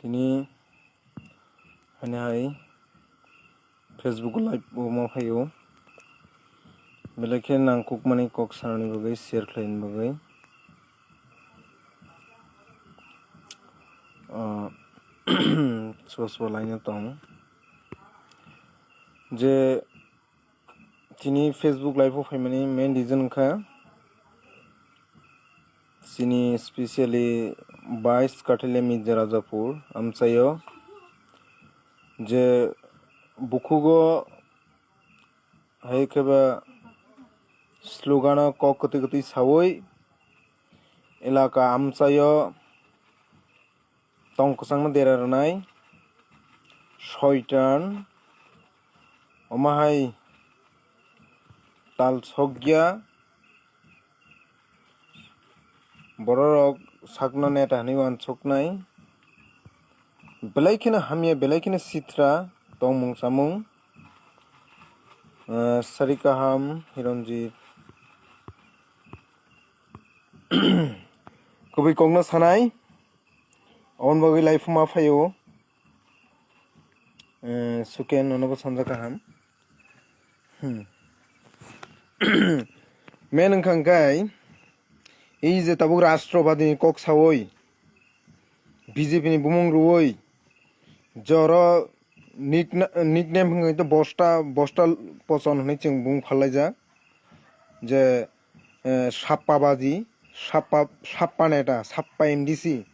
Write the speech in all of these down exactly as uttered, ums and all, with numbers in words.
Tini hani hai Facebook live o ma phaio. Belai khe nangkukmani kok sanani bagwi, share khlaini bagwi. Ah, sobo sobo laina tong. Je tini Facebook live o phaimani main reason wngkha chini specially bais Kathalia Mirza Rajapur amchaio je bukhugo hai khe ba slogan o kok kwtwi kwtwi sawi elaka amchaio tong kwchangno dera rwnai, soitan, omo hai tal sokya, bororok sakno neta hinwi uansuknai, belai kheno hamya, belai kheno sitra tongmung chamung, eh, sari kaham, Hironjit. Kubui kokno sanai, oboni bagwi live ma phaio, eh, Suken nono bo sanja kaham. Hmm. Men wngkha hwnkhe, ei je tabuk Rashtrabadi ni kok sawi, B J P ni bumung rwui, joro nickna-, nickname hwnkhe to bosta, bosta pochon hwnwi chwng bung phallaijak. Je, eh, Sappa baji, Sappa, Sappa neta, Sappa M D C,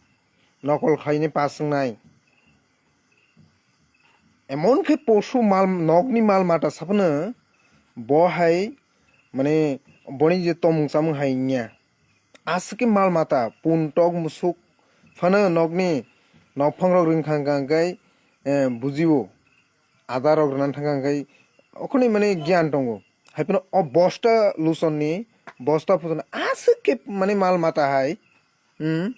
nokol khlaini pass wngnai. Emon khe posu mal, nokni mal mata saphano bo hai, mane, boni je tomung chamung hai wngya. Aswk khe mal mata, pun tok musuk phano nokni nokphangrok ring kha hwnkha hwnkhe, eh, bujio. Ada rok rwna thangkha hwnkhe okhorni mane giyan tongo. Haiphano o bosta lusonni, bosta phusonni aswk khe mane mal mata hai. Hmm.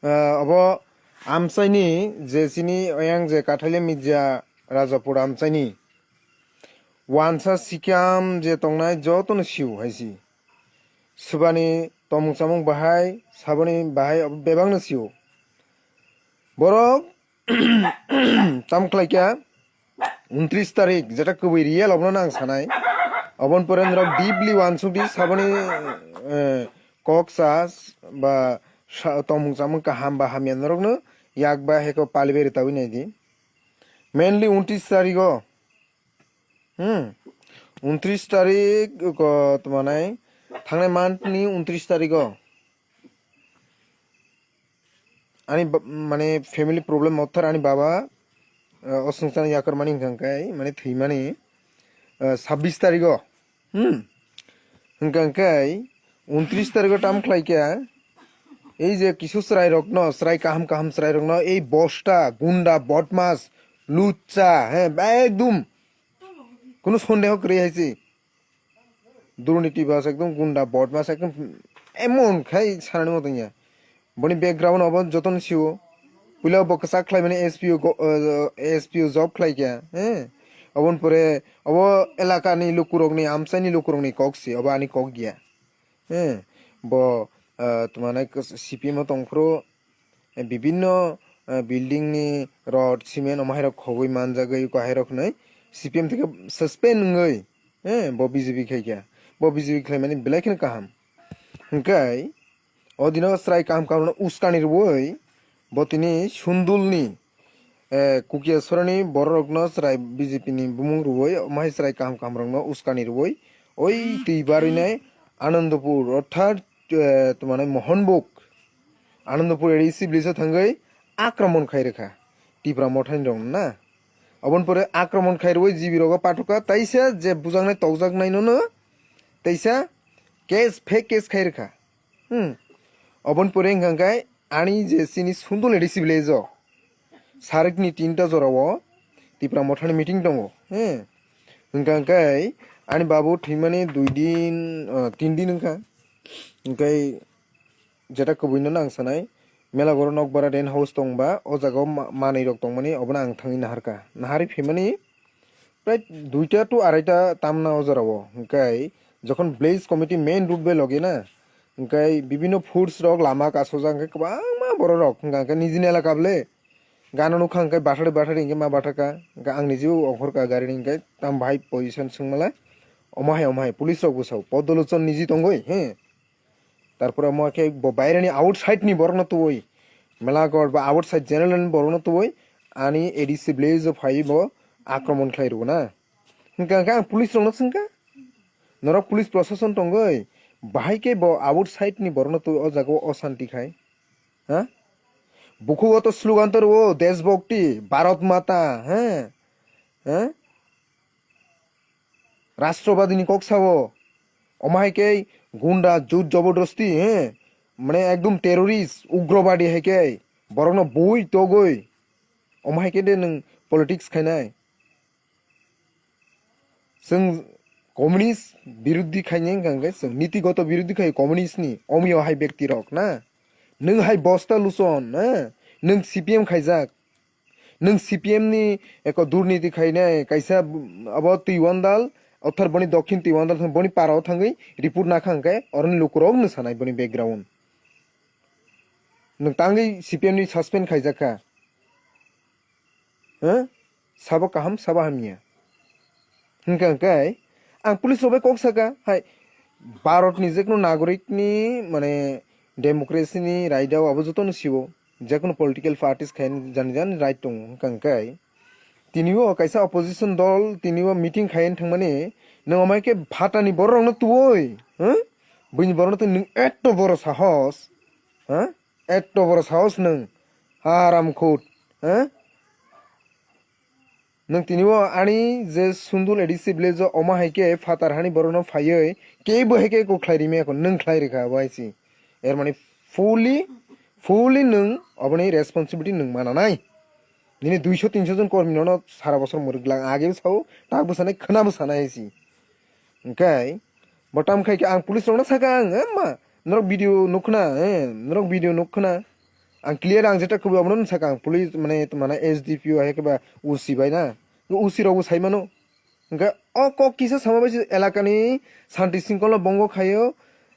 Ah, obo amchaini je chini oyang je Kathalia Mirza Rajapur amchaini wansa sikam je tongnai jotono sio hai si. Swbani tomung chamung bahai, saboni bahai bebakno sio. Borok tam khlai kha, untris tarik, jeta kubui real obono ang sanai. Oboni pore norok deeply uansuk di, saboni, eh, kok sa ba sa-, tomung chamung kaham ba hamya norokno yak ba heko palibai rwtawi nai di. Mainly untris tarigo, hmm, untris tarik ko tmanai, thangnai month ni untris tarigo. Ani ba-, mane family problem mothor ani baba, eh, o swngcharno yakarmani hwnkha hwnkhe, mane thwimani, eh, sabbish tarigo. Hmm. Hwnkha hwnkhe untris tarigo tam khlai kha, ei je kisu chwrai rokno, chwrai kaham kaham chwrai rokno, ei bosta, gunda, bodmas, lucha, he, ekdum kunu sondeho kwrwi hai se. Durniti bas ekdom gunda, bodmas ekdom emon khai sanani moto ya. Boni background obo jotono sio. Puila bo kwchak khlaimani S P O go-, eh, S P O job khlai kha, eh. Oboni pore obo elakani lukurokni, amchaini lukurokni kok se, obo ani kok ya. Eh, bo, eh, tmani C P M o tongphuru, eh, bibinno, eh, building ni rod, cement omo hairok khogwi manjagwi, eko hairok hwnwi C P M theke suspend wngwi, eh, bo B J P khai kha. Bo B J P khlaimani belai kheno kaham. Hwnkhe o dino chwrai kaham kaham rokno uskani rwui bo tini Sundulni, eh, Kukiya sorani bororokno chwrai B J P ni bumung rwui, omo hai chwrai kaham kaham rokno uskani rwui, oi twi barwinai Anandapur, orthat, eh, tmani Mohanbuk, Anandapur A D C village o thangwi akromon khai rwkha Tipra Mothani rokno na. Oboni pore akromon khai rwui G B rogo pathokha, taisa je bujaknai tokjaknai nono, taisa case, fake case khai rwkha. Hmm. Oboni pore hwnkha hwnkhe ani je chini Sundul A D C village o, sarikni tinta jorao Tipra Mothani meeting tongo. Hmm. Hwnkha hwnkhe ani babu thwimani dui din, ah, tin din wngkha. Hwnkhe jeta kubuino ang sanai, Melagoro Nokbara rent house tongba, o jagao ma-, manwi rok tongmani, obono ang thangwi naharkha. Naharwi phaimani, Prai duita to araita tamna o jorao. Hwnkhe jokhon village committee main road bai logi na, hwnkhe bibinno foods rok lama kasojak, hwnkhe kwbangma borok rok, hwnkha hwnkhe nijini elaka bole Gana nukha hwnkhe bathari bathari hwnkhe ma bathaka. Hwnkhe ang niji ongkhorka gari ni hwnkhe tam bahai position swngmale. Omo hai omo hai police rok bwsao podolochon niji tongoi he. Tarpore omo khe bo baireni outside ni borokno tubui Melakot ba outside general ni borokno tubui ani A D C village o phai bo akromon khlai rwna. Hwnkha hwnkhe ang police rokno swngkha, norok police prosason tongoi bahai khe bo outside ni borokno tubui o jaga o osanti khai. Ha? Bukhugo to slogan to rwo, Deshbhakti, Bharat Mata, ha? Ha? Rashtrobadi ni kok sao. Omo hai khe gunda, jut jabardasti, ha? Mane ekdom terrorist, ugrobadi hai khe borokno bui togoi. Omo hai khe de nwng politics khainai. Chwng communist biruddhi khainai wngkha hwnkhe chwng nitigoto biruddhi khai communist ni omiyo hai bekti rok na. Nwng hai bosta luson na. Nwng C P M khaijak. Nwng C P M ni eko durniti khainai kaisa abo Twiwandal, othar boni dokhin Twiwandal boni parao thangwi report nakha hwnkhe oroni lukurok nwng sanai boni background. Nwng tangwi C P M ni suspend khaijak kha. Huh? Sabo kaham, sabo hamya. Hwnkha hwnkhe ang police rok bai kok saka, hai, Bharat ni jekunu nagorik ni, mane, democracy ni raida o abo jotono siwo, jekunu political parties khai jani jani right tongo, hwnkha hwnkhe tini o kaisa opposition dol tini o meeting khai thangmani, nwng amai khe phatani borok rokno tuwoi, huh? Buini borok no nwng eto boro sahos, huh? Eto boro sahos nwng, haram khut, eh? Nwng tini o ani je Sundul A D C village o omo hai khe phatar hani borok no phaiwi kebo hai khe kok khlai rimya kho, nwng khlai rikha abo hai se. Er mani fully, fully nwng oboni responsibility nwng mana nai. Nini duiso tinso jon kormi no sara bosor mwrwk lang age bwsao tak bwsanai khwna bwsanai hai se. Hwnkhe bo tam khai khe ang police rokno sakha ang, "Eh, ma, norok video nukhna, eh, norok video nukhna." Ang clear ang jeta kubui abono sakha ang police mane, mane S D P O hai khe ba O C bai na. O C rok bo sai mano. Hwnkhe o kok kisa sama bai se elaka ni santi singkol no bongo khaio,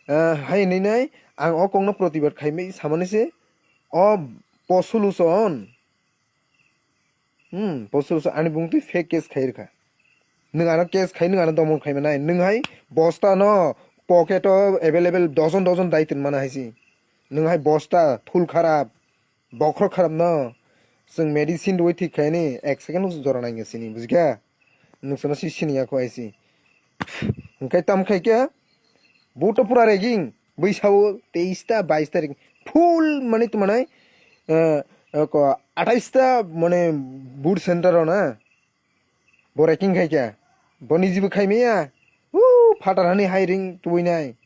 eh, hai hinwi nai ang o kok no protibad khai mai samani se o po solution. Hmm, post office ani bung twi fake case khai rwkha. Nwng ano case khai, nwng ano domon khai manai. Nwng hai bosta no pocket o available dojon dojon dai twn mana hai si. Nwng hai bosta thul kharap, bokhorok kharap no. Chwng medicine rwi thik khai ni ek second o jora nai sini, bujikha? Nwng sono si sini ya kho hai si. Hwnkhe tam khai khe, bo to pura ragging. Bwsao teis ta, bais tarik full mane tongmanai, eh, eh, ko, atais ta mane boot center o na. Bo ragging khai kha. Bo niji bo khai maya. Uu, phatar hani hiring tubuinai.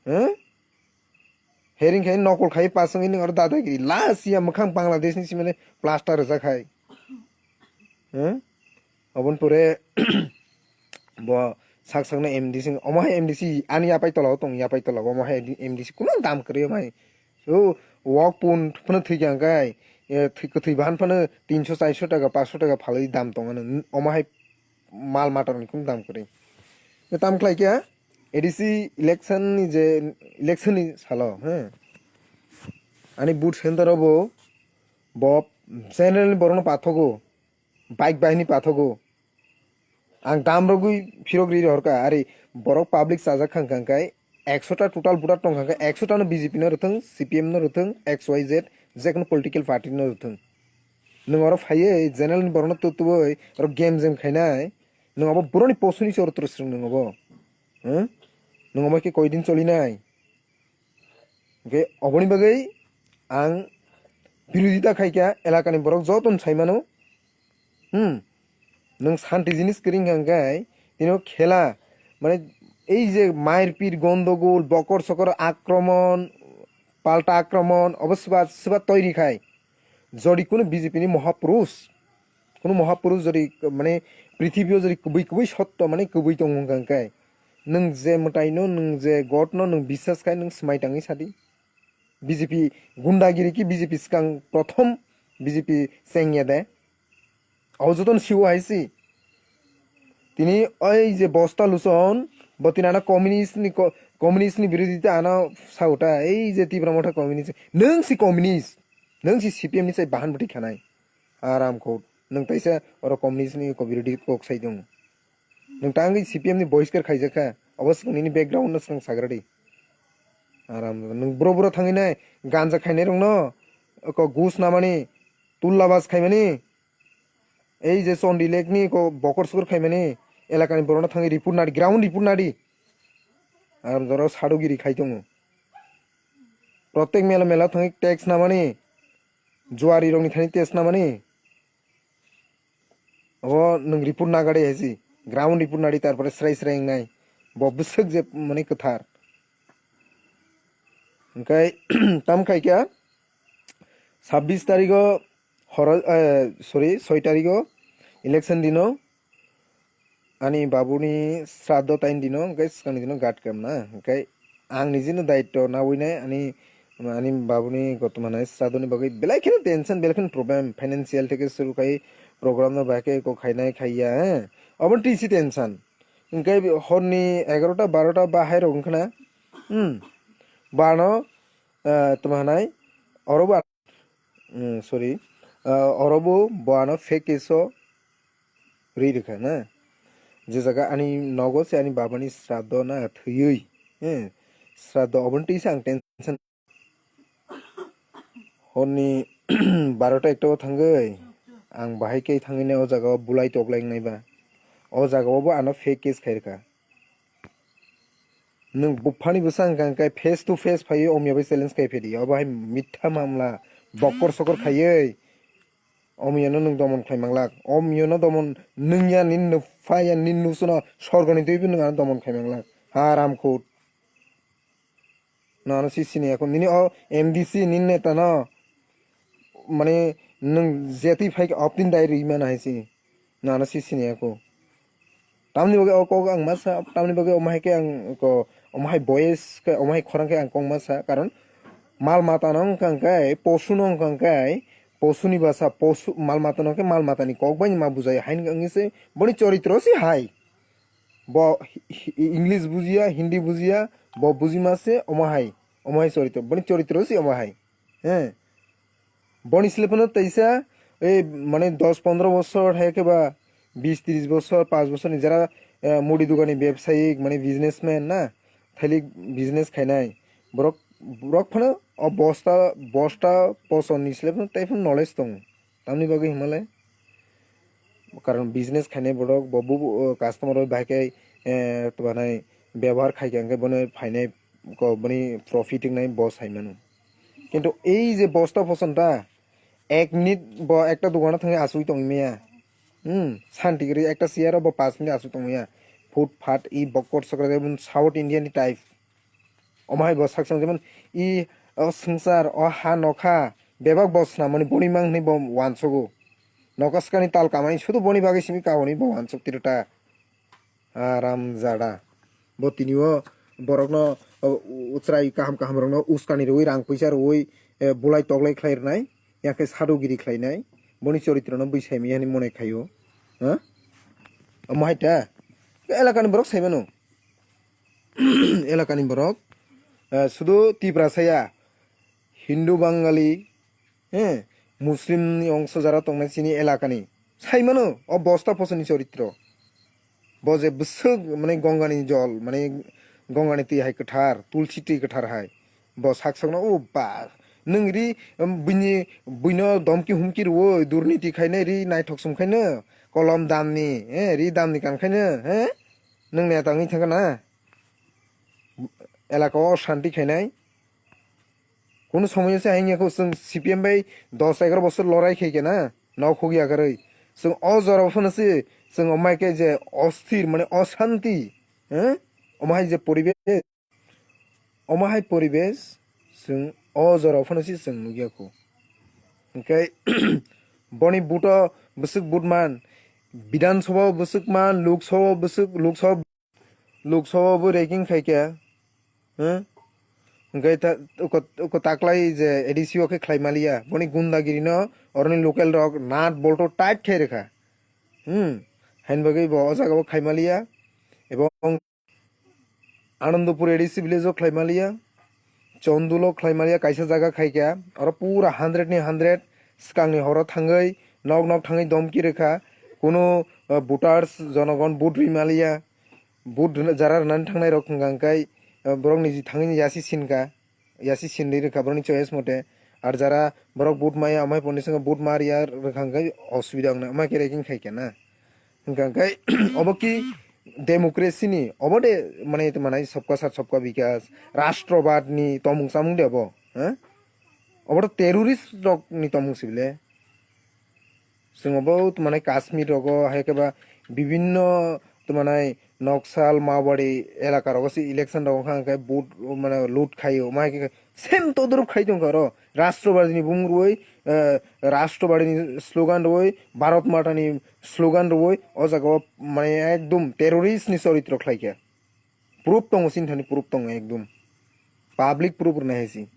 Eh? Hiring khai nokol khai pasang ini oro dadagiri. Last ya mwkhang Bangladesh ni simane plaster rwjak hai. Eh? Oboni pore bo sak sakno M D C, omo hai M D C ani yapai tola o tong, yapai tola o, omo hai M D C kuno dam kwrwi omo hai. O wok pun phano thwi kha hwnkhe, eh, thwi, kwthwi bahan phano tinso, charso taka, panchso taka phalwi dam tong ano, omo hai mal matarni kuno dam kwrwi. Tam khlai khe A D C election ni je, election ni salo, he. Ani boot center o bo, bo general ni borokno pathogo. Bike bahini pathogo. Ang dam rogwi phirok ri rohorkha, ari borok public chajak kha hwnkha hwnkhe ekso ta total voter tongkha hwnkhe ekso ta no B J P no rwthwng, C P M no rwthwng, X Y Z, jekunu political party no rwthwng. Nwng oro phaiwi general ni borokno tubtubui oro game jam khainai, nwng abo boroni posuni se oro twrwsrwng nwng abo. Hmm? Nwng abo khe koidin cholinai? Hwnkhe oboni bagwi ang birodita khai kha, elakani borok jotono sai mano. Hmm. Nwng santi jinis kwrwi wngkha hwnkhe tini o khela, mane, ei je mairpir, gondogol, bokor sokor, akromon, palta akromon, obo swba, swba toiri khai. Jodi kunu B J P ni mohapurush, kunu mohapurush jodi, mane, prithibi o jodi kubui kubui sotto, mane, kubui tongo wngkha hwnkhe, nwng je mwtaino, nwng je Godno nwng biswas khai, nwng swmai tangwi sadi. B J P gundagiri ki B J P swkang prothom B J P chengya de. Abo jotono siwo hai si. Tini oi je bosta luson, bo tini ano communist ni co-, communist ni birodita ano sauta, ei je Tipra Motha communist, nwng si communist, nwng si C P M ni sai bahan bwtwi khanai. Aram khut. Nwng taisa oro communist ni kok birodi kok sai tongo. Nwng tangwi C P M ni bohiskar khaijak kha. Obo swkang nini background no swkang sagra di. Aram, nwng bro bro thangwi nai ganja khainai rokno, ko gus namani, tulla bas khaimani, ei je Chondi Lake ni ko bokor sokor khaimani, elakani borokno thangwi report nadi, ground report nadi. Aram jora sadogiri khai tongo. Protek mela mela thangwi tax namani, juari rokni thani tax namani. Obo nwng report nagadi hai si, ground report nadi, tarpore srai srai wngnai. Bo bwswk je mani kwthar. Hwnkhe tam khai kha sabbish tarigo horo, eh, sorry, soi tarigo election dino ani babuni sraddho tain dino, hwnkhe swkangni dino gat kam na. Hwnkhe ang nijino daitto nawi nai ani, ani babuni gotoma nai sraddhoni bagwi belai kheno tension, belai kheno problem, financial theke suru khai program no bahai khe kok khainai khaiya, eh. Obo twi si tension. Hwnkhe horni egarota barota bahai rok wngkha na, hmm, bano, eh, toma hanai, oro ba, hmm, sorry, eh, oro bo, bo ano fake case o ri rwkha na. Je jaga ani nogo se ani babani sraddho na thwiwi, eh, sraddho oboni twi se ang tension. Horni barota ekta o thangwi ang bahai khe thangwi nai o jaga o bulai toklai wngnai ba. O jaga o bo ano fake case khai rwkha. Nwng buphani bwsa hwnkha hwnkhe face to face phaiwi omiya bai challenge khai phedi. Obo hai mitha mamla bokor sokor khaiwi omiya no nwng domon khlai manglak. Omiya no domon nwngya nini nupha ya nini nusuno sorgoni twiwi nwng ano domon khai manglak. Haram khut. Nwng ano si sini ako nini o M D C nini neta no mane nwng jetwi phai khe optin dai rwi mano hai si. Nwng ano si sini ako. Tamni bagwi o kok ang ma sa, tamni bagwi omo hai khe ang ko, omo hai boyes khe, omo hai khorang khe ang kok ma sa, karon mal mata no wngkha hwnkhe, posu no wngkha hwnkhe, posu ni bwsa, posu, mal mata no khe mal mata ni kok bai ma bujai, haini wngwi se boni choritro se hai. Bo hi-, hi-, English bujiya, Hindi bujiya, bo bujima se omo hai, omo hai choritro, boni choritro se omo hai. He. Boni sile phano teisa, ei, mane, dos pondro bosor hai khe ba bis tris bosor, panch bosor ni jara, eh, mudi dugani, bebsayik, mane, businessman na, thailik business khainai. Borok, borok phano o bosta, bosta poson ni sile phano tei phano knowledge tongo. Tamni bagwi hwnmale, karon business khainai borok bo, bo, bo, customer rok bahai khe, eh, twanai bebohar khai khe, hwnkhe bono phainai ko boni profit wngnai bo sai mano. Kintu ei je bosta poson ta, ek minute bo ekta dogano thangwi achugwi tongwi maya. Hmm, santi kwrwi ekta chair o bo panch minute achugwi tongwi maya. Phut phat i bokor sokra jemon South India ni type. Omo hai bo sak sang jemon i o swngchar, o ha nokha, bebak bo swnamani boni mang hwnwi bo uansugo. Nokha swkangni tal kamani sudu boni bagwi simi kauni bo uansuk tiro ta. Aram jada. Bo tini o borokno, o, u-, chwrai kaham kaham rokno uskani rwui rang puisa rwui, eh, bulai toklai khlai rwnai, yakhe sadogiri khlainai. Boni choritrono bui saimanya hwnwi mone khaio. Ha? Omo hai ta? Elakani borok saimano. Elakani borok, eh, sudu Tiprasa ya, Hindu, Bangali, eh, Muslim ni ongso jara tongnai chini elakani. Saimano, o bosta posoni choritro. Bo je bwswk, mane, Gongani jol, mane, Gongani twi hai kwthar, tulsi twi kwthar hai. Bo sak sakno, o ba, nwng ri, um, bini, buino domki humki rwo, durniti khainai ri, naithok sum khaino, kolom damni, eh, ri damni kan khaino, eh? Nwng neta wngwi thangkha na? Elaka o shanti khainai? Kunu somoyo se haino chwng C P M bai dos egaro bosor lorai khai khe na? Nok huk yakarwi. Chwng o jora phano se chwng omai khe je osthir, mane oshanti, eh? Omo hai je poribesh, omo hai poribesh chwng o jora phano se chwng nukya kho. Hwnkhe boni buto bwswk budman, Bidhan Sabha o bwswk man, Lok Sabha o bwswk, Lok Sabha, Lok Sabha o bo ragging khai khe, eh? Hwnkhe ta-, uko, uko taklai je A D C o khe khlai maliya, boni gundagiri no oroni local rok nut bolto tight khai rwkha. Hmm, hain bagwi bo o jaga o khai maliya, ebong Anandapur A D C village o khlai maliya, Chondulo khlai maliya, kaisa jaga khai kha, oro pura hundred ni hundred swkangni horo thangwi nok nok thangwi domki rwkha, kuno, uh, voters jonogon vote rwi maliya, vote rwna-, jara rwnani thangnai rok hwnkha hwnkhe, uh, borok niji thangwi yasi sinkha, yasi sinri rwkha borokni choice mote, ar jara borok vote maya amai poni swngo vote ma riya rwkha hwnkhe osubida wngnai, amai khe ragging khaikha na. Hwnkha khe obo ki democracy ni? Obo de mane tongmanai sabka sath sabka bikas, rashtrobad ni tomung chamung de obo, ha? Obo to terrorist rok ni tomung si bile. Chwng obo tongmanai Kashmir rogo, hai khe ba bibinno tongmanai Naxal, Maoiwadi elaka rogo se election rogo wngkha hwnkhe vote mane loot khaio, ma hai khe same todorop khai tongkha oro. Rashtrobadi ni bumung rwui, eh, Rashtrobadi ni slogan rwui, Bharat Mata ni slogan rwui, o jaga o mane ekdom terrorist ni choritro khlaikha. Proof tongo, sinthani proof tongo ekdom. Public proof rwnai hai se.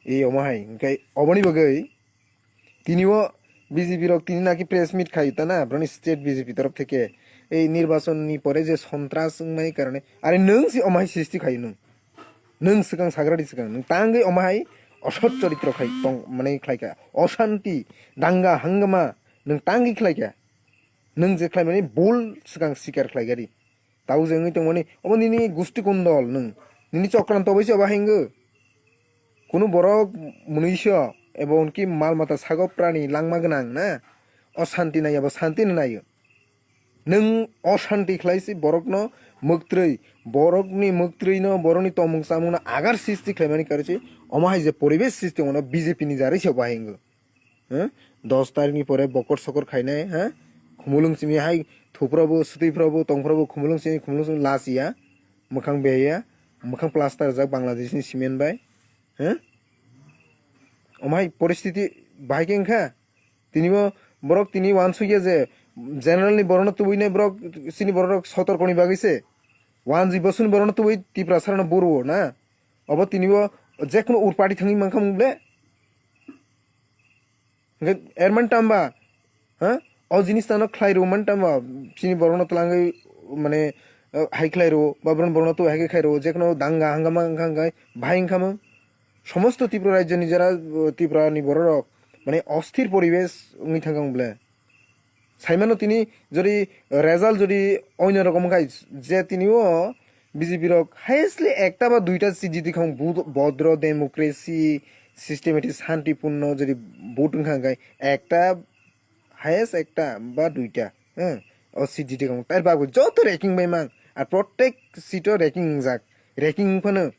Ei omo hai, hwnkhe oboni bagwi tini o B J P rok tini naki press meet khai ta na, boroni state B J P torof theke ei nirbachon ni pore je sontras wngmani karone, are nwng se omo hai sristi khai nwng. Nwng swkang sagradi swkang, nwng tangwi omo hai osot choritro khai tong, mane khlaikha. Oshanti, danga, hangama, nwng tangwi khlaikha. Nwng je khlaimani bul swkang sikar khlaikha di. Tabuk je wngwi tongmani, obo nini gusti kondol nwng. Nini chokranto bai se obo hai wngwi. Kunu borok mwnwiso ebo hwnki mal mata sago prani langma gwnang na. O shanti naiya bo shanti no naio. Nwng o shanti khlai se borokno mwktrwi, borokni mwktrwino, borokni tomung chamungno agar sristi khlaimani karwi se omo hai je poribesh sristi wngmano B J P ni jarwi se obo hai wngwi. Hah? Dos tarikni pore bokor sokor khainai, ha? Khumulwng simi hai thuprabo, swtwiprabo, tongprabo, khumulwng simi, khumulwng simi last ya. Mwkhang beya, mwkhang plaster rijak Bangladeshni cement bai. Hah? Omo hai poristiti bahai khe wngkha? Tini bo borok tini uansukya je general ni borokno tubui nai borok, chini borok sotorkoni bagwi se. Uanjwi bosongni borokno tubui Tiprasarano buru o na. Obo tini bo jekhuno ur party thangwi mankha mung ble. Hwnkhe er man tamba, ha? O jinis tano khlai rw man tamba, chini borokno twlangwi, mane, eh, hai khlai rw, ba borokno, borokno tubui hai khe khlai rw, jekhuno danga hangama wngkha hwnkhe bahai wngkha mung. Somosto Tripura rajyoni jara, eh, Tripura ni borok rok, mane, osthir poribesh wngwi thangkha mung ble. Saimano tini jodi result jodi oino rokom khai je tini o B J P rok highestly ekta ba duita seat jiti khang bu-, bodro democracy systematic shanti punno jodi vote wngkha khai ekta highest ekta ba duita, eh, o seat jiti khang tar bagwi joto ranking bai mang ar protek seat o ranking wngjak, ranking wngphano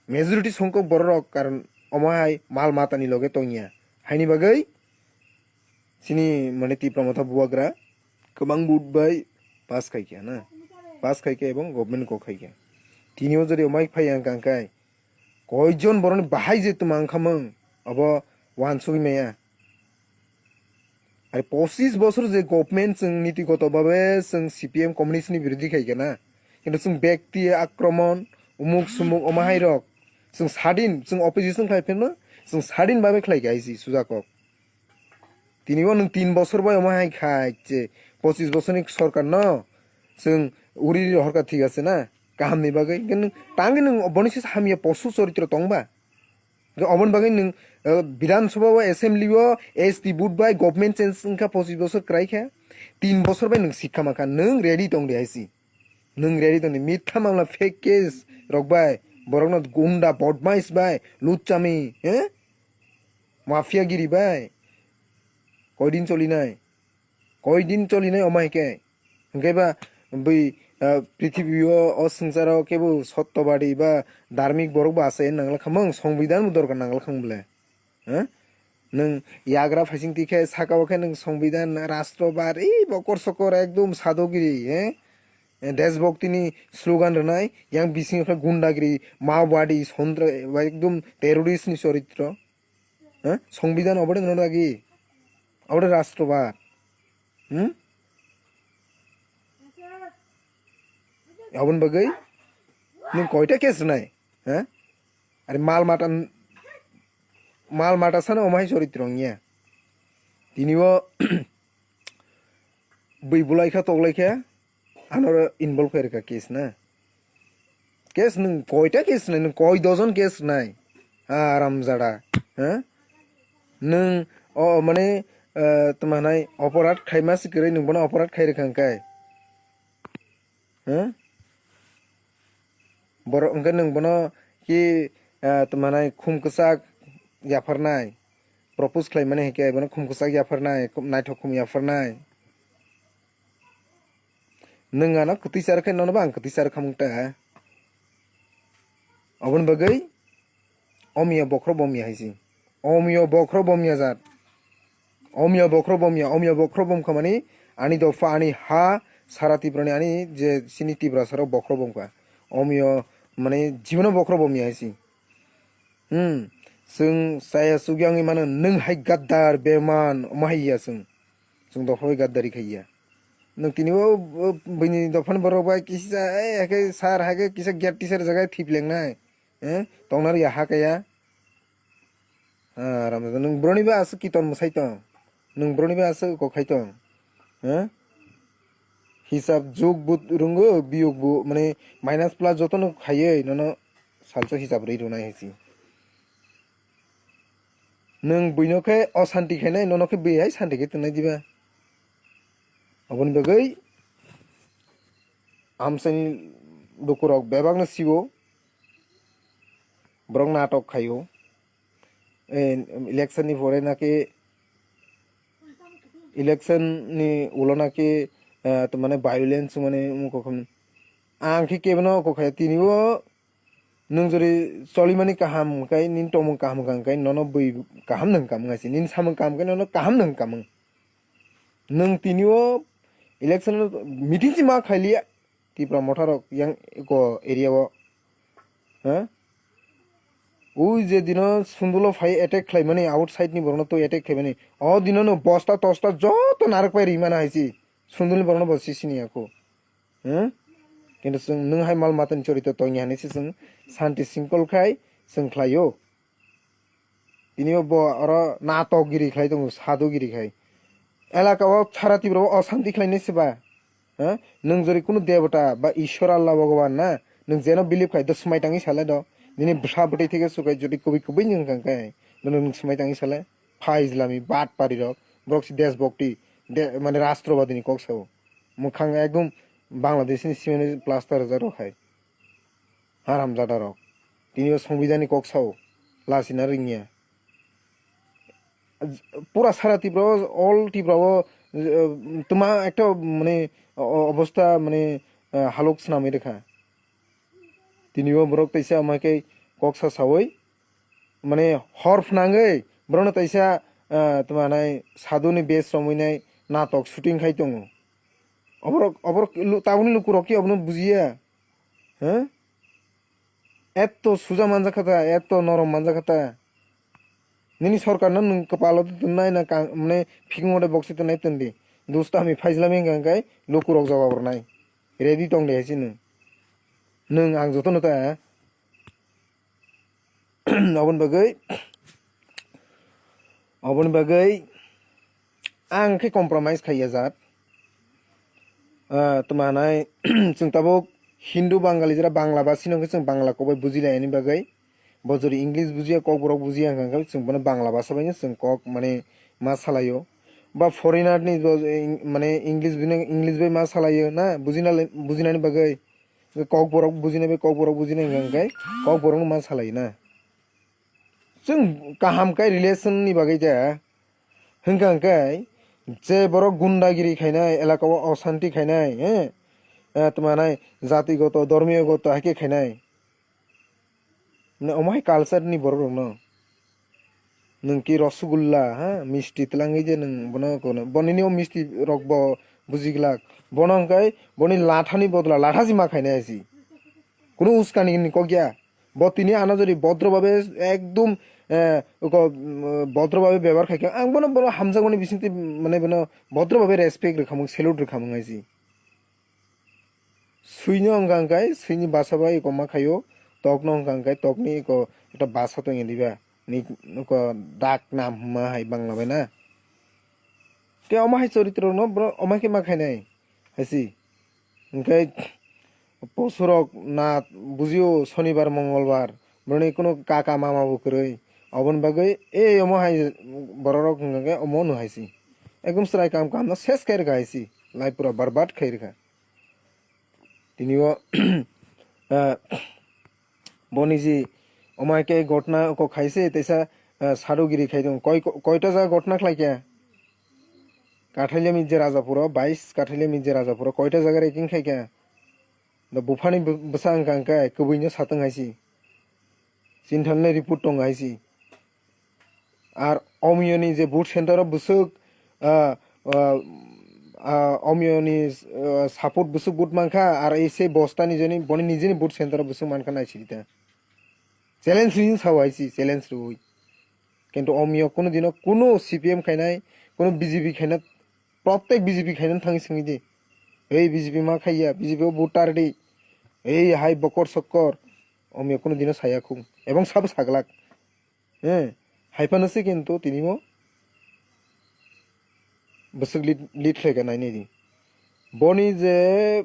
majority songkok borok rok karon omo hai mal matani loge tongya haini bagwi Chini mane Tipra Motha bubagra kwbang vote bai pass khaikha na, pass khaikha ebong government kok khaikha. Tini o jodi omai phai ang kangkai koijon boroni bahai je twmang khamung abo wansugwi maya. Ari pochis bosor je government chwng niti goto babe chwng C P M communist ni birodhi khaikha na, kintu chwng bekti akromon umuk sumuk omo hai rok chwng sadin chwng opposition khlai phano chwng sadin babe khlaikha hai si sujakok. Tini o nwng tin bosor bai omo hai khai je pochis bosorni sorkar no chwng uri ri rohorkha thik ase na kaham ni bagwi. Hwnkhe nwng tangwi nwng boni se hamya posu choritro tong ba? Hwnkhe oboni bagwi nwng, eh, Bidhan Sabha o assembly o S T vote bai government change wngkha pochis bosor kwrai khe. Tin bosor bai nwng sikha mankha, nwng ready tong di hai si. Nwng ready tong di, mitha mamla fake case rok bai, borokno gunda bodmais bai, luchami, eh? Mafia giri bai. Koidin cholinai? Koidin cholinai omo hai khe? Hwnkhe ba bui, ah, prithibi o, o swngcharo kebo sottobadi ba dharmik borok bo achai nangla khamung, songbidan bo dorkar nangla khamung bole. Ha? Nwng yagra phaising tikhe saka o khe nwng songbidan, rashtrobad, ei bokor sokor ekdom sadogiri, eh? Deshbhakti ni slogan rwnai, yang bisingo khe gundagiri, Maoiwadi, Sontra-, ekdom terrorist ni choritro. Ha? Songbidan obo de nwng dagi? Obo de rashtrobad. Hmm? Aboni bagwi nwng koita case rwnai? Ha? Are mal mata, mal mata sano omo hai choritro wngya. Tini o bui bulai kha, toklai kha, anoro involve khai rwkha case na. Case nwng koita case rwnai, nwng koi dojon case rwnai? Haramjada, ha? Nwng O mane, eh, tma hwnai, oporad khaima se kwrwi nwng bono oporad khai rwkha hwnkhe. Huh? Borok hwnkhe nwng bono ki, eh, tma hwnai, khum kwchak yapharnai. Propose khlaimani hwnkhe bono khum kwchak yapharnai, khum naithok khum yapharnai. Nwng ano kwtwi cha rwkhe nono bo ang kwtwi cha rwkha mung ta. Oboni bagwi omiya bokhro bomya hai si. Omiya bokhro bomya jat. Omiya bokhro bomya, omiya bokhro bomkha mani ani dopha, ani ha, sara Tiprani ani je sini Tiprasa rok bokhro bomkha. Omiya mane jibono bokhro bomya hai si. Hmm, chwng chaya chukya wngwi mano, nwng hai gaddar, beman, omo hai ya chwng. Chwng dophano gaddari khai ya. Nwng tini o, o, bini dophani borok bai kisa, eh, hai khe sar, hai khe kisa gate tisar jaga thip lengnai. Eh, tongna rwya ha kaya. Ah, Ramjada, nwng broni ba aswk kiton mwsai tong. Nwng broni ba aswk kok khai tong. Eh? Hisab jug but rungo, biyog bu, mane minus plus joto no khaiwi nono salsa hisab rwi rwnai hai si. Nwng buino khe osanti khainai, nono khe bui hai santi khe tongnai diba? Aboni bagwi amchaini lukurok bebakno siwo, borok natok khaio. Eh, election ni pore naki, election ni ulo naki, eh, to mane violence mane wngkha khe. Ang khe kebono wngkha khe, tini o nwng jori cholimani kaham hwnkhe, nini tongmung kaham hwnkha hwnkhe, nono bui kaham nwng kamung hai se, nini samung kaham hwnkhe, nono kaham nwng kamung. Nwng tini o election meeting si ma khailiya, Tipra Motha rok yang eko area o. Ha? Ui je dino Sundulo phai attack khlaimani, outside ni borokno twi attack khlaimani. O dino no bosta tosta joto narwk pai rimana hai si. Sundulni borokno bo sisini ya kho. Hmm? Kintu chwng nwng hai mal matani chorito tongya hinwi se chwng santi singkol khai chwng khlaio. Tini bo oro natok giri khlai tongo, sadu giri khai. Elaka o sara Tripura o osanti khlainai se ba? Ha? Nwng jori kunu debota ba Ishwar Allah Bhagwan na, nwng jeno believe khai do swmai tangwi sale do. Nini bwsa bwtwi theke sukai jodi kubui kubui nwng kang kai, bono nwng swmai tangwi sale. Phaijlami bat parirok, borok si desh bhakti, de-, mane rastro badini kok sao. Mwkhang ekdom Bangladesh ni cement plaster rijak rok hai. Haramjada rok. Tini o songbidhan ni kok sao. Lachina ringya. Pura sara Tripura o, all Tripura o, eh, tuma ekta mane o-, o-, obostha mane, eh, halok swnamwi rwkha. Tini o borok teisa amai khe kok sa saui mane hor phnangwi borokno teisa, ah, tma nai saduni base romwi nai natok shooting khai tongo. Oborok, oborok lu-, tabukni lukurok khe obono bujiya. Huh? Etto suja manjakha ta, etto norom manjakha ta. Nini sorkarno nwng kwpalo tonnai na ka-, mane phikung ode boksi tonnai tondi. Dustami phaijlami hwnkha hwnkhe lukurok jawab rwnai. Ready tong de hai se nwng. Nwng ang jotono ta. Oboni bagwi, oboni bagwi ang khe compromise khai ya jat. Ah, tma hanai, chwng tabuk Hindu Bangali jera Bangla basi no khe chwng Bangla kok bai buji lai ani bagwi. Bo jori English bujiya, Kokborok bujiya hwnkha khe chwng bono Bangla basa bai no chwng kok mane ma salaio. Ba foreigner ni bo, eh, mane English bini, English bai ma salaio na, bujina lai, bujinani bagwi. Kokborok bujinai bai Kokborok bujinai hwnkha khe Kokborok no ma salai na. Chwng kaham khe relation ni bagwi de. Hwnkha hwnkhe je borok gundagiri khainai, elaka o osanti khainai, eh, eh, tma nai jatigoto, dhormiyogoto hai khe khainai. Mane omo hai culture ni borok rok no. Nwng ki rosgulla, ha, misti twlangwi je nwng bono kono. Bo nini o misti rok bo buji glak. Bono hwnkhe boni lathani bodla latha si ma khainai si. Kunu uskani ni kok ya. Bo tini ano jodi bodro babe ekdum, eh, ko, mm, bodro babe bebohar khai khe, ang bono, bono hamjakmani bisingtwi, mane, bono bodro babe respect rwkhamung, salute rwkhamung hai si. Swino hwnkha hwnkhe swini basa bai eko ma khaio, tokno hwnkha hwnkhe tokni eko ekta basa tongya diba, ni eko dak nam hwnma hai Bangla bai na. Khe omo hai choritrokno borok omo khe ma khainai hai si. Hwnkhe posurok na bujio sonibar mongolbar, borokni kunu kaka mama bo kwrwi. Oboni bagwi e omo hai bororok hwnkha khe omo no hai si. Ekdom chwrai kam kam no ses khairwkha hai si. Lai pura barbat khairwkha. Tini o, ah, boni ji omo hai khe gotna kok hai se teisa, ah, sadugiri khai tong. Koi, koita jaga gotna khlai khe? Kathailemi je Rajapuro, bais Kathailemi je Rajapuro, koita jaga raking khai khe? Da buphani bw-, bwsa wngkha hwnkhe kwbwino satong hai si. Chini thani report tong hai si. Ar omiyoni je vote center o bwswk, ah, ah, ah, omiyoni, ah, support bwswk vote mankha, ar ei se bostani joni boni nijeni vote center o bwswk mankha nai sidi ta. Challenge rini sao hai si, challenge rwi. Kintu omiyo kuno dino kuno C P M khainai, kuno B J P khainai, protek B J P khainani thangwi swngwi di. Ei B J P ma khaiya, B J P o vote tar di. Ei hai bokor sokor, omiyo kuno dino saya khung. Ebong sabo saglak. Eh, hai phano se kintu tini mo bwswk lead, lead khlai kha nai nai di. Boni je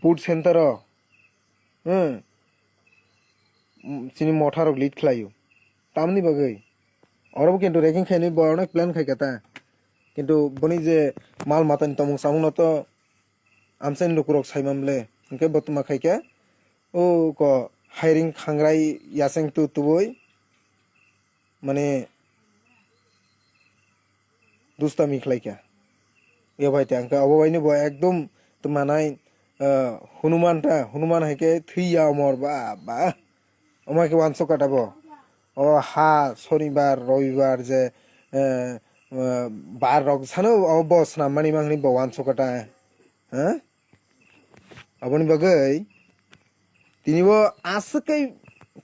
vote center o, eh, chini motha rok lead khlaio. Tamni bagwi? Oro bo kintu raking khainai bo onek plan khai kha ta. Kintu boni je mal matani tomung samung no to amchaini lukurok sai man ble. Hinkhe bo tuma khai khe, o ko hiring khangrai yaseng tu tubui, mane, dustami khlai kha. Yo bai te, hinkhe obo bai no bo ekdom tuma nai, ah, Hunuman ta, Hunuman hai khe thwi ya omor ba, ba. Omo hai khe wansuk kha ta bo. O ha, Sonibar, Robibar je, eh, eh, bar rok sano o bo swnam mani ma hwnwi bo wansuk kha ta. Ha? Aboni bagwi tini bo aswk kai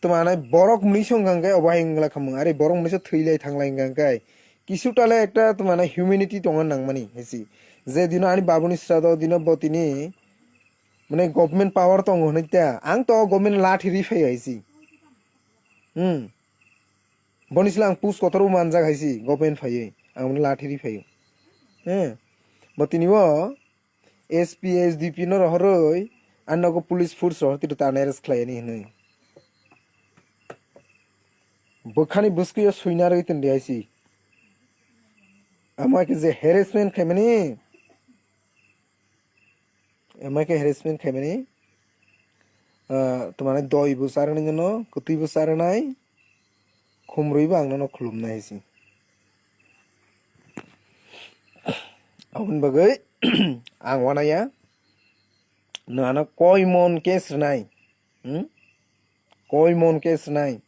tuma nai borok mwnwi song kha hwnkhe obo hai wngla khamung. Are borok mwnwi so thwi lai thang lai wngkha hwnkhe kisu ta le ekta tuma nai humanity tongna nang mani hai si. Je dino ani babuni srado dino bo tini mane government power tongo hwnwi ta, ang to government lathi ri phai hai si. Hmm. Boni sle ang pus kotor bo manjak hai si, government phaiwi. Ang bono lathi ri phaiwi. He. Bo tini o S P, S D P no rohorwi, ang nogo police force rohor tito ta arrest khlai ani hwnwi. Bwkhani bwskwi o suina rwi tongdi hai si. Ama khe je harassment khaimani, Ama khe harassment khaimani, ah, tuma nai doi bo charwknai nono, kwtwi bo charwknai, khumrwi bo ang nono khulumnai hai si. Aboni bagwi ang uanaiya, nwng ano koi mon case rwnai, hmm? Koi mon case rwnai.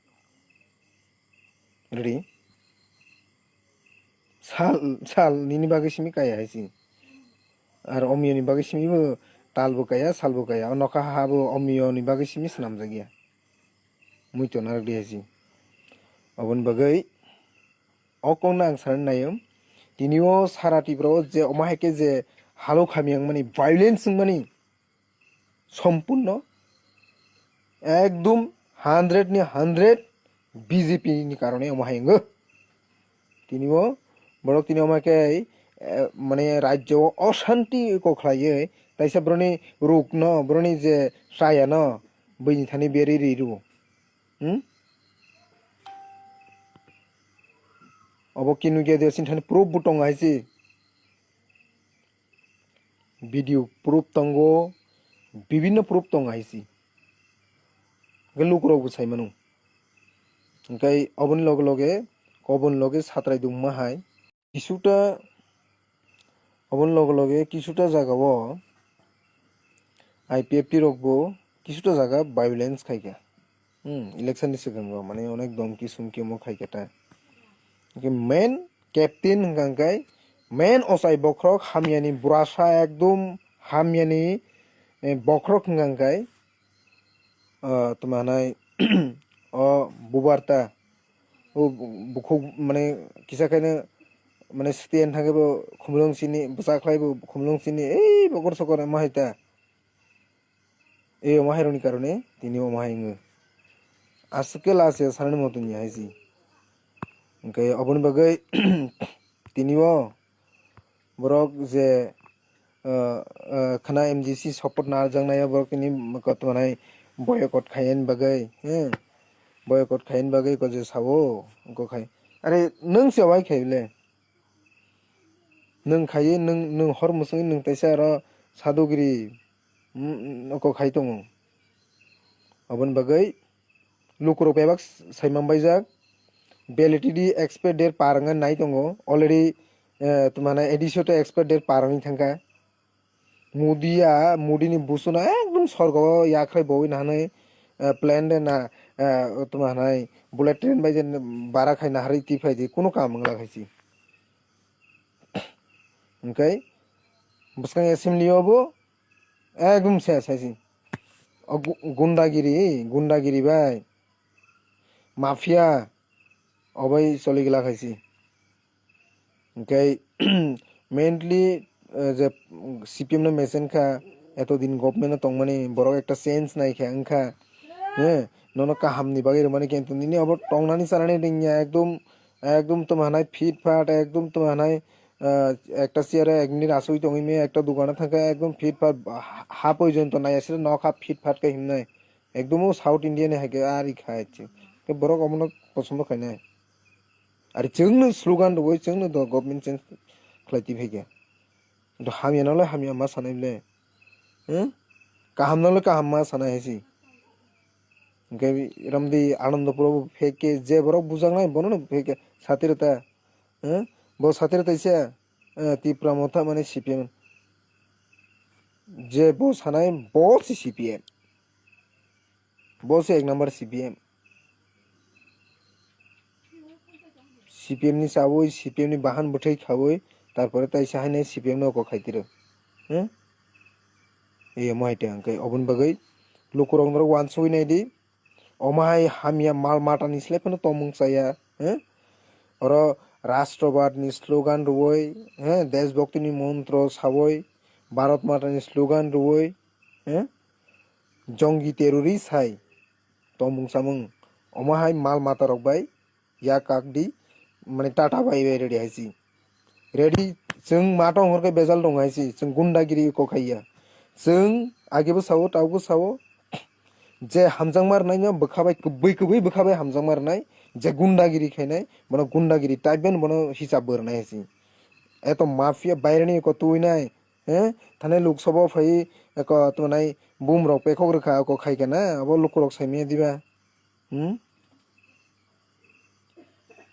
Ready? Sal, sal nini bagwi simi kaya hai si. Ar omiyo ni bagwi simi bo tal bo kaya, sal bo kaya. O nokha ha bo omiyo ni bagwi simi swnamjak ya. Mui to narwk di hai si. Oboni bagwi o kok no ang sanani naio. Tini o sara Tripura o je omo hai khe je halok hamya wngmani, violence wngmani, Sompurno ekdom hundred ni hundred B J P ni karone omo hai wngo. Tini o borok tini omo khe, eh, mane rajyo o oshanti kok khlaiwi, taisa boroni rukno, boroni je chayano bwini thani berwi ri rwo. Hmm? Obo kinui khe de sini thani proof bo tongo hai se. Video proof tongo, bibinno proof tongo hai se. Hwnkhe lukurok bo sai mano. Hwnkhe oboni loge loge, oboni loge satrai dungma hai. Kisuta, oboni loge loge kisuta jaga o I P F T rok bo kisuta jaga violence khai kha. Hmm, election ni swkango mane onek domki sumki omo khai khe ta. Hwnkhe main captain hwnkha hwnkhe main ochai bokhorok hamyani burasa ekdom hamyani, eh, bokhorok hwnkha hwnkhe, ah, tma hwnai o bubar ta o bukhuk mane kisa khaino mane stand thangkhe bo khumulwng sini bwchak khlai bo khumulwng sini ei bokhor sokor omo hai ta. Ei omo hai rokni karone tini omo hai wngo. Aswk khe last year sanani moto ni hai si. Hwnkhe oboni bagwi tini o borok je, ah, ah, khwna M G C support narwkjaknai o borok tini kotormanai boycott khaiyani bagwi, he. boycott khaini bagwi ko je sao, ko khai. Are nwng se wai khai le? Nwng khaiwi nwng, nwng hor mwswngwi nwng teisa aro sadugiri, mm, ko khai tongo. Aboni bagwi lukurok bebak saiman baijak. Validity expire date par wngna nai tongo. Already, eh, tuma na A D C o to expire date par wngwi thangkha. Modi ya, Modi ni busu no ekdom sorgo o yakhrai bowi na hinwi, eh, plan de na, eh, tuma hinwi bullet train bai je bara khai na harwi twi phai di, kunu kam wngla khai si. Hwnkhe bwskang assembly o bo ekdom se sai si. O gu-, gundagiri, gundagiri bai mafia obai choli gla khai si. Hwnkhe mainly, eh, je C P M no mesen kha, eto din government no tongmani borok ekta change nai kha wngkha, eh, nono kaham ni bagwi rwmani kintu nini obo tongnani chanani ringya ekdom, ekdom toma hanai fit fat, ekdom toma hanai, eh, ekta chair o ek minute asugwi tongwi maya, ekta dukano thangkha ekdom fit fat ha, ha porjonto nai aswk nokha fit fat khe himnai. Ekdom o South India ni hai khe ari khai se. Khe borok omono posondo khainai. Ari chwngno slogan rwui chwngno do government change khlai twi phaikha. Do hamya nang le hamya ma sanai le. Hmm? Kaham nang le kaham ma sanai hai si. Hwnkhe ramdi Anandapur o bo phek khe je borok bujaknai bono no phek khe sati rwta. Hmm? Bo sati rwta se, eh, Tipra Motha mane C P M. Je bo sanai bo se C P M. Bo se ek number C P M. C P M ni chawi, C P M ni bahan bwthai khawi, tarpore taisa haino C P M no kok khai tiro. Hmm? Ei omo hai tei hwnkhe oboni bagwi lukurok norok uansugwi nai di. Omo hai hamya mal mata ni slai phano tongmung chaya. Hmm? Oro Rashtrabad ni slogan rwui, hmm, Deshbhakti ni montro sawi, Bharat Mata ni slogan rwui, hmm? Jongi terrorist hai tongmung samung. Omo hai mal mata rok bai yak kak di, mane tata bai bai ready hai si. Ready, chwng ma tong hor khe bejal tong hai si, chwng gundagiri kok hai ya. Chwng age bo sao, tao bo sao, je hamjakma rwnai no bwkha bai kwbwi kwbwi bwkha bai hamjakma rwnai, je gundagiri khainai, bono gundagiri type bai no bono hisab bo rwnai hai si. Eto mafia baireni ko tuinai, eh, thane Lok Sabha phai, ko twnai bum rok pekhok rwkha, ko khai kana, abo lukurok saimanya diba? Hmm?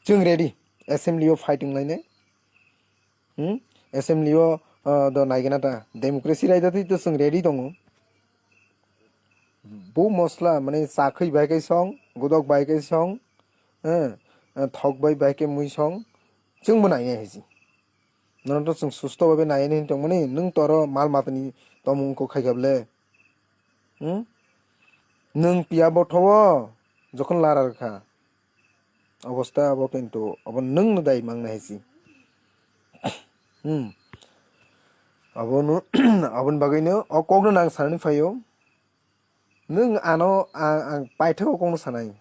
Chwng ready, assembly o fighting lainai. Hmm? Assembly o, ah, do naigena ta, democracy raida twi to chwng ready tongo. Bu mosla, mane, chakhwi bai khe song, gudok bai khe song, eh, thok bai bai khe mui song, chwng bo nainai hai si. Nono to chwng susto babe nai ani hin tongmani, nwng toro mal matani tomung wngkho khai kha bole. Hmm? Nwng piya bothowo jokhon lara rwkha. Obosta abo kintu abo nwng no dai mang nai hai si. Hmm. Abo no, aboni bagwi no o kok no nang sanani phaio. Nwng ano ang, ang paithak o kokno sanai.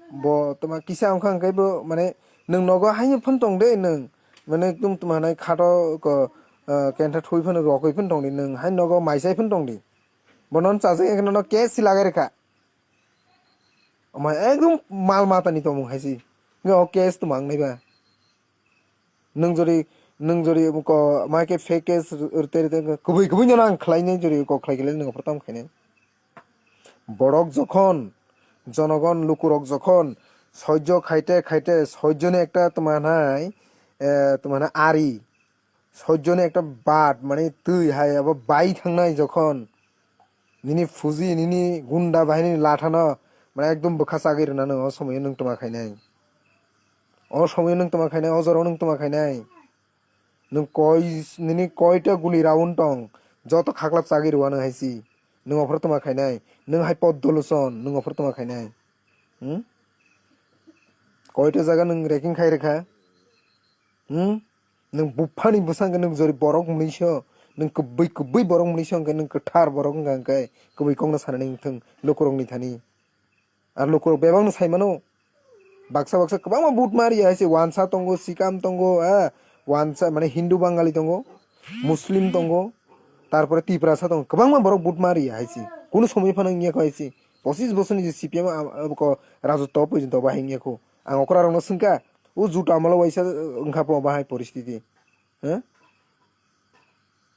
Bo toma kisa wngkha hwnkhe bo mane nwng nogo haino phano tong de nwng. Mane ekdom toma hanai khato ko, ah, kentha thui phano rokoi phano tong di nwng. Hai nogo maisai phano tong di. Bono chajak ekno no case si lagai rwkha. Omo ekdom mal matani tongmung hai si. Nga o case toma wngnai ba. Nwng jori, nwng jori ko ma khe fake case rwte rwte kwbwi kwbwi no ang khlainai jori ko khlai khlai nwng aphuru tamo khainai. Borok jokhon, jonogon lukurok jokhon soijo khaite khaite soijoni ekta tuma hinai, eh, tuma hinai ari, soijoni ekta bat mane twi hai abo bai thangnai jokhon nini fuji nini gunda bahini lathano mane ekdom bwkha chagwi rwnano o somoyo nwng tuma khainai. O somoyo nwng tuma khainai, o jorao nwng tuma khainai. Nwng koi, nini koita guli round tong, joto khaklap chagwi rwano hai si. Nwng ophor tuma khainai, nwng hai pod doluson, nwng ophor tuma khainai. Hmm? Koita jaga nwng reking khai rwkha. Hmm? Nwng buphani bwsang khe nwng jori borok mwnwi so, nwng kwbwi kwbwi borok mwnwi so hwnkhe nwng kwthar borok wngkha hwnkhe kwbwi kokno sanani wngthung lukurokni thani. Ar lukurok bebakno sai mano. Baksa baksa kwbangma but ma riya hai se wansa tongo, sikam tongo, eh, wansa mane Hindu Bangali tongo, Muslim tongo, tarpore Tiprasa tongo. Kwbangma borok but ma riya hai se. Kunu somoi phano wngya kho hai se. Pochis bosorni je C P M a-, a-, ko rajotwo porjonto bahai wngya kho. Ang okra rokno swngkha, o juta amolo waisa wngkha po bahai poristiti. He?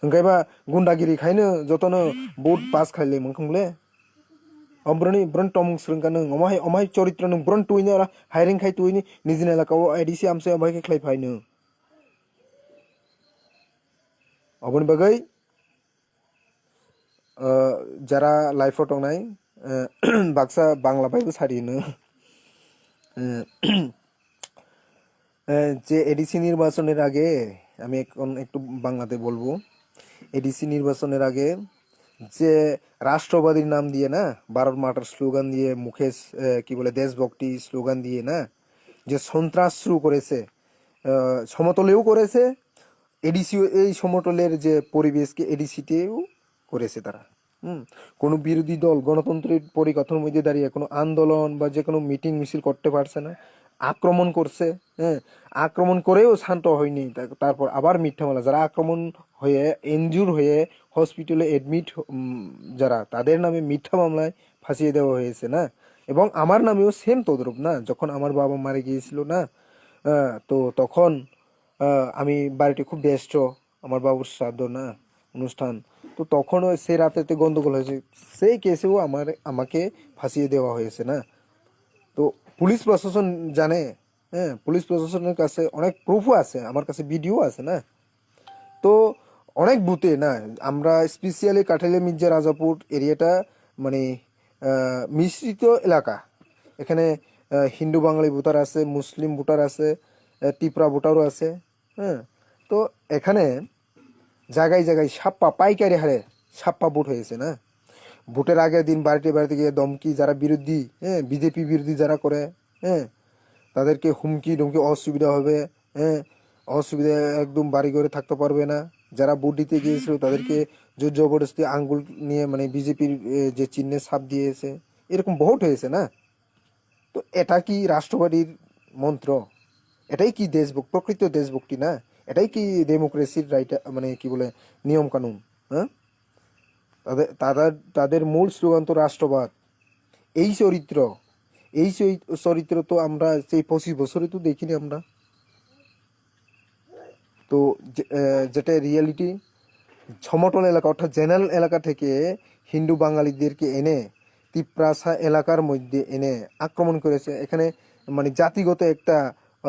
Hwnkhe ba gundagiri khaino jotono vote pass khailai mangkhung le. O broni, broni tomung swrwngkha nwng, omo hai, omo hai choritro nwng broni tuino ora hiring khai tuini nijini elaka o A D C amsai omo hai khe khlai phaino. Oboni bagwi, uh, jara live o tongnai, uh, baksa Bangla bai bwsari hino. Uh, uh, je A D C নির্বাচনের আগে, আমি এখন একটু বাংলাতে বলবো, A D C নির্বাচনের আগে যে রাষ্ট্রবাদীর নাম দিয়ে না, ভারত মাতার স্লোগান দিয়ে, মুখে, আহ, কি বলে, দেশভক্তি স্লোগান দিয়ে না, যে সন্ত্রাস শুরু করেছে, আহ, সমতলেও করেছে, এডিসি, এই সমতলের যে পরিবেশকে এডিসিতেও করেছে তারা। হুম, কোনো বিরোধী দল গণতন্ত্রের পরিকাঠামোর মধ্যে দাঁড়িয়ে কোনো আন্দোলন বা যে কোনো মিটিং মিছিল করতে পারছে না, আক্রমণ করছে। হ্যাঁ, আক্রমণ করেও শান্ত হয়নি। তা-, তারপর আবার মিথ্যা মামলা, যারা আক্রমণ হয়ে, ইনজুর হয়ে হসপিটালে অ্যাডমিট, উম, যারা, তাদের নামে মিথ্যা মামলায় ফাঁসিয়ে দেওয়া হয়েছে না। এবং আমার নামেও সেম তদ্রূপ না, যখন আমার বাবা মারা গিয়েছিল না, আহ, তো তখন, আহ, আমি বাড়িতে খুব ব্যস্ত, আমার বাবুর শ্রাদ্ধ না, অনুষ্ঠান। তো তখনও সেই রাতেতে গন্ডগোল হয়েছে, সেই কেসেও আমার, আমাকে ফাঁসিয়ে দেওয়া হয়েছে না। তো পুলিশ প্রশাসন জানে, হ্যাঁ, পুলিশ প্রশাসনের কাছে অনেক প্রুফও আছে, আমার কাছে ভিডিও আছে না। তো অনেক বুথে না, আমরা স্পেশালি কাঠালিয়া মির্জা রাজাপুর এরিয়াটা মানে, আহ, মিশ্রিত এলাকা। এখানে, আহ, হিন্দু বাঙালি ভোটার আছে, মুসলিম ভোটার আছে, আহ, ত্রিপুরা ভোটারও আছে। হ্যাঁ, তো এখানে জায়গায় জায়গায় ছাপ্পা, পাইকারি হারে ছাপ্পা ভোট হয়েছে না। ভোটের আগের দিন বাড়িতে বাড়িতে গিয়ে ধমকি, যারা বিরোধী, হ্যাঁ, বিজেপি বিরোধী যারা করে, হ্যাঁ, তাদেরকে হুমকি ধমকি, অসুবিধা হবে, হ্যাঁ, অসুবিধা, একদম বাড়ি ঘরে থাকতে পারবে না। যারা ভোট দিতে গিয়েছিল তাদেরকে জোর জবরদস্তি আঙ্গুল নিয়ে, মানে, বিজেপির, এ, যে চিহ্নে ছাপ দিয়েছে, এরকম বহুত হয়েছে না। তো এটা কি রাষ্ট্রবাদীর মন্ত্র? এটাই কি দেশভক্তি, প্রকৃত দেশভক্তি না? এটাই কি ডেমোক্রেসির রাইট, মানে, কি বলে, নিয়ম কানুন? হ্যাঁ, তাদের, তাদের, তাদের মূল স্লোগান তো রাষ্ট্রবাদ। এই চরিত্র, এই চৈ-, চরিত্র তো আমরা সেই পঁচিশ বছরে তো দেখিনি আমরা। তো যে, আহ, যেটা রিয়েলিটি, সমতল এলাকা অর্থাৎ জেনারেল এলাকা থেকে হিন্দু বাঙালিদেরকে এনে তিপ্রাসা এলাকার মধ্যে এনে আক্রমণ করেছে। এখানে মানে জাতিগত একটা,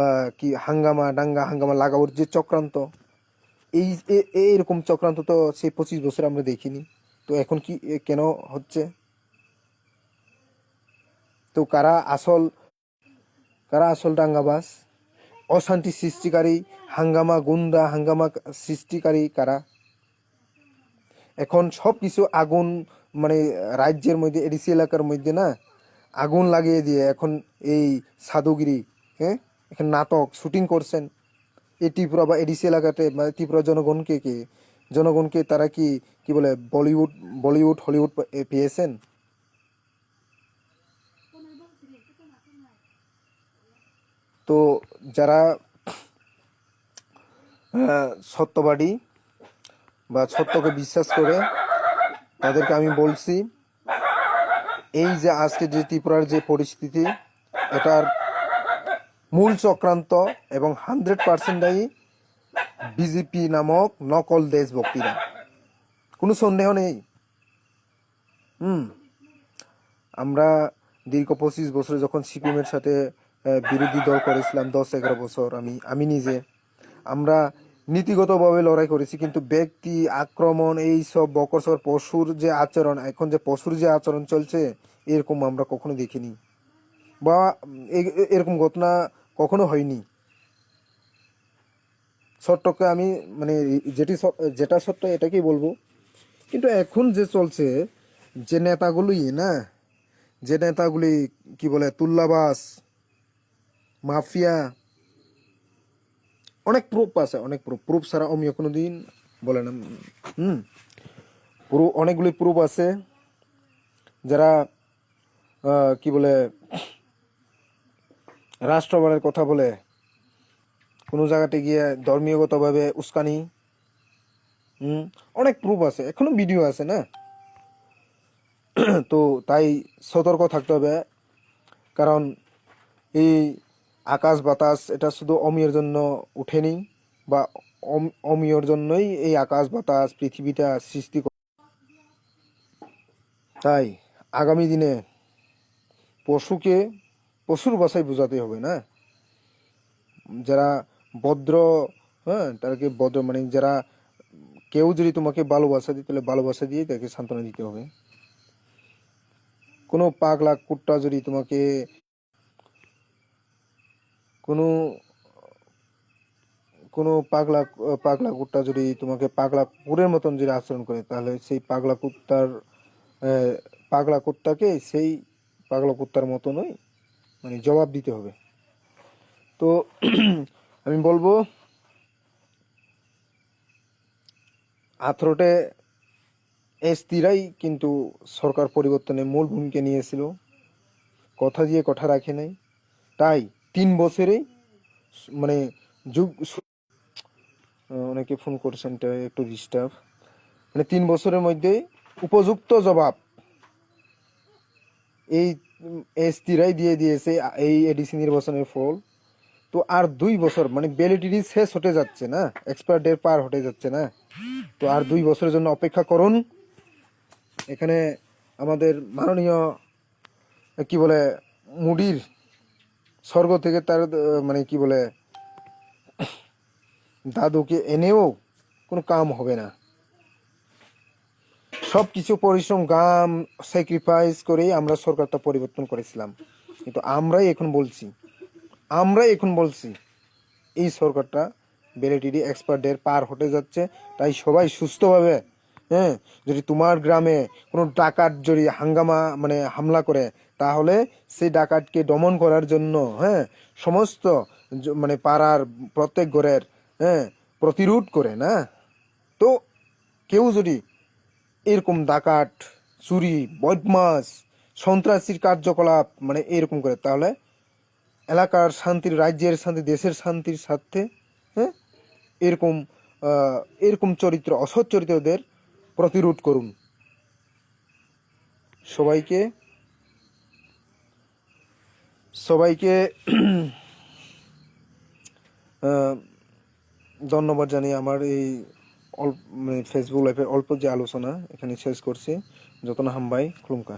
আহ, কি হাঙ্গামা, দাঙ্গা হাঙ্গামা লাগানোর যে চক্রান্ত, এই এ-, এইরকম চক্রান্ত তো সেই পঁচিশ বছর আমরা দেখিনি। তো এখন কি, এ, কেন হচ্ছে? তো কারা আসল, কারা আসল দাঙ্গাবাজ, অশান্তি সৃষ্টিকারী, হাঙ্গামা গুন্ডা, হাঙ্গামা সৃষ্টিকারী কারা? এখন সব কিছু আগুন, মানে, রাজ্যের মধ্যে, এডিসি এলাকার মধ্যে না আগুন লাগিয়ে দিয়ে এখন এই সাধুগিরি, হ্যাঁ, এখন নাটক শুটিং করছেন। এই ত্রিপুরা বা এডিসি এলাকাতে, মানে, ত্রিপুরা জনগণকে কে, জনগণকে তারা কি, কি বলে, বলিউড, বলিউড, হলিউড পে-, এ, পেয়েছেন? তো যারা, আহ, সত্যবাদী বা সত্যকে বিশ্বাস করে, তাদেরকে আমি বলছি, এই যে আজকে যে ত্রিপুরার যে পরিস্থিতি, এটার মূল চক্রান্ত এবং হান্ড্রেড পার্সেন্ট দায়ী বিজেপি নামক নকল দেশভক্তিরা, কোনো সন্দেহ নেই। হুম, আমরা দীর্ঘ পঁচিশ বছরে যখন সিপিএম এর সাথে, আহ, বিরোধী দল করেছিলাম, দশ এগারো বছর, আমি, আমি নিজে, আমরা নীতিগতভাবে লড়াই করেছি, কিন্তু ব্যক্তি আক্রমণ, এই সব বকর সকর, পশুর যে আচরণ, এখন যে পশুর যে আচরণ চলছে, এরকম আমরা কখনো দেখিনি বা এ-, এ-, এরকম ঘটনা কখনো হয়নি। সত্যকে আমি, মানে, যেটি স-, যেটা সত্য এটাকেই বলবো। কিন্তু এখন যে চলছে, যে নেতাগুলি না, যে নেতাগুলি, কি বলে, তুল্লাবাজ, মাফিয়া, অনেক প্রুফ আছে, অনেক প্রুফ। প্রুফ ছাড়া অমিয় কোনো দিন বলে না। হুম, প্রু-, অনেকগুলি প্রুফ আছে, যারা, আহ, কি বলে, রাষ্ট্রবাদের কথা বলে, কোনো জায়গাতে গিয়ে ধর্মীয়গতভাবে উস্কানি। হুম, অনেক প্রুফ আছে, এখনো ভিডিও আছে না। তো তাই সতর্ক থাকতে হবে। কারণ এই আকাশ বাতাস এটা শুধু অমিয়র জন্য উঠেনি বা অম- অমিয়র জন্যই এই আকাশ বাতাস পৃথিবীটা সৃষ্টি করে। তাই আগামী দিনে পশুকে পশুর ভাষায় বোঝাতে হবে না। যারা ভদ্র, হ্যাঁ, তাদেরকে ভদ্র মানে যারা কেউ যদি তোমাকে ভালোবাসা দিই তাহলে ভালোবাসা দিয়ে তাকে সান্ত্বনা দিতে হবে। কোনো পাগলা কুত্তা যদি তোমাকে কোনো কোনো পাগলা পাগলা কুত্তা যদি তোমাকে পাগলা কুকুরের মতন যদি আচরণ করে তাহলে সেই পাগলা কুত্তার আহ, পাগলা কুত্তাকে সেই পাগলা কুত্তার মতনই মানে জবাব দিতে হবে। তো আমি বলবো আঠারোতে এসটিরাই কিন্তু সরকার পরিবর্তনে মূল ভূমিকা নিয়েছিল, কথা দিয়ে কথা রাখে নাই। তাই তিন বছরেই মানে যুগ অনেকে ফোন করছেন, এটা একটু ডিস্টার্ব। মানে তিন বছরের মধ্যে উপযুক্ত জবাব এই এসটিরাই দিয়ে দিয়েছে এই এডিসি নির্বাচনের ফল। তো আর দুই বছর মানে ভ্যালিডিটি শেষ হতে যাচ্ছে না, এক্সপায়ার ডেট পার হতে যাচ্ছে না। তো আর দুই বছরের জন্য অপেক্ষা করুন। এখানে আমাদের মাননীয় কি বলে মোদির স্বর্গ থেকে তার আহ, মানে কি বলে দাদুকে এনেও কোনো কাম হবে না। সব কিছু পরিশ্রম, ঘাম, স্যাক্রিফাইস করেই আমরা সরকারটা পরিবর্তন করেছিলাম। কিন্তু আমরাই এখন বলছি, আমরাই এখন বলছি এই সরকারটা ভ্যালিডিটি এক্সপায়ার ডেট পার হতে যাচ্ছে। তাই সবাই সুস্থভাবে, হ্যাঁ, যদি তোমার গ্রামে কোনো ডাকাত যদি হাঙ্গামা মানে হামলা করে, তাহলে সেই ডাকাতকে দমন করার জন্য, হ্যাঁ, সমস্ত জ- মানে পাড়ার প্রত্যেক ঘরের, হ্যাঁ, প্রতিরোধ করে না। তো কেউ যদি এরকম ডাকাত, চুরি, বদমাস, সন্ত্রাসীর কার্যকলাপ মানে এরকম করে, তাহলে এলাকার শান্তির, রাজ্যের শান্তি, দেশের শান্তির স্বার্থে, হ্যাঁ, এরকম আহ, এরকম চরিত্র, অসৎ চরিত্রদের প্রতিরোধ করুন। সবাইকে সবাইকে আহ, ধন্যবাদ জানিয়ে আমার এই অল্প মানে ফেসবুক লাইভের অল্প যে আলোচনা এখানে শেষ করছি। যতনা হামবাই, খুলুমকা।